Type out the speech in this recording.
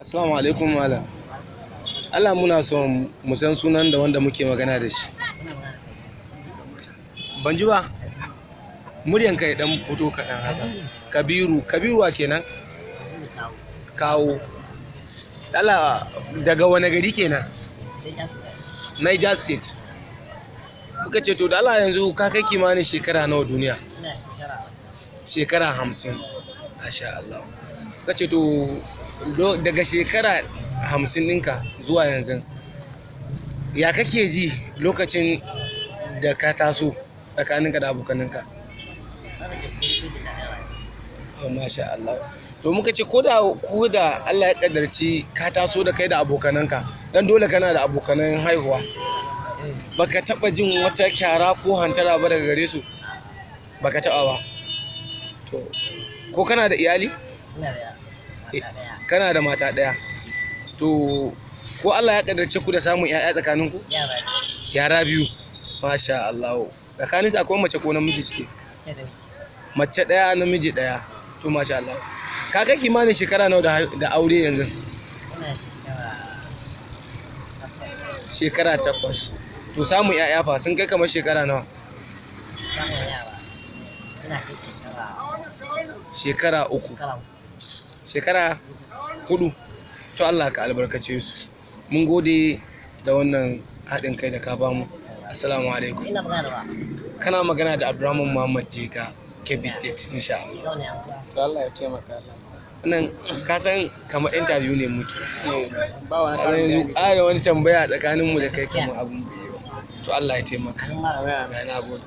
Assalamu alaikum, malam. Allah, muna son mu san sunan da wanda muke magana da shi. Ban ji ba. Muryan ka ya dan fito kaɗan haka. Kabiru, Kabiru wa kenan? Kawo. Allah, daga wane gari kenan? Niger State. Muka ce to da Allah, yanzu ka kai kimanin shekara nawa duniya? Shekara 50. Masha Allah. Muka ce to daga shekara 50 ɗinka zuwa yanzu, ya kake ji lokacin da ka taso tsakaninka da abokaninka? Oh, masha Allah. To muka ce ko da Allah ya kaddarci ka taso da kai da abokananka, dan dole kana da abokanan haihuwa. Baka taba jin wata kyara ko hantara ba daga gare su? Baka taba ba. To ko kana da iyali? Kana da mata ɗaya. To ko Allah ya kaddarce ku da samun 'ya'ya tsakaninku? Yara biyu. Masha Allah. Tsakanin su akwai mace ko namiji ciki? Mace ɗaya, namiji ɗaya. To masha Allah. Ka kai kimanin shekara nawa da aure yanzu? Shekara 8. To samun 'ya'ya fa, sun kai kamar shekara nawa? Shekara 3. Shekara 4. To Allah ka albarkace su. Mun gode da wannan haɗin kai da ka bamu. Assalamu alaikum. Kana magana da Abdurrahman Muhammad Jega, Kebbi State, insha Allah. To Allah ya taimaka, Allah ya sa. Wannan ka san kamar interview ne muke. Eh, ba wani Har ƙarin yanzu bayani. ƙara wani tambaya tsakanin mu da kai kamar abun bai yi ba. To Allah ya taimaka. Amin, amin. Na gode.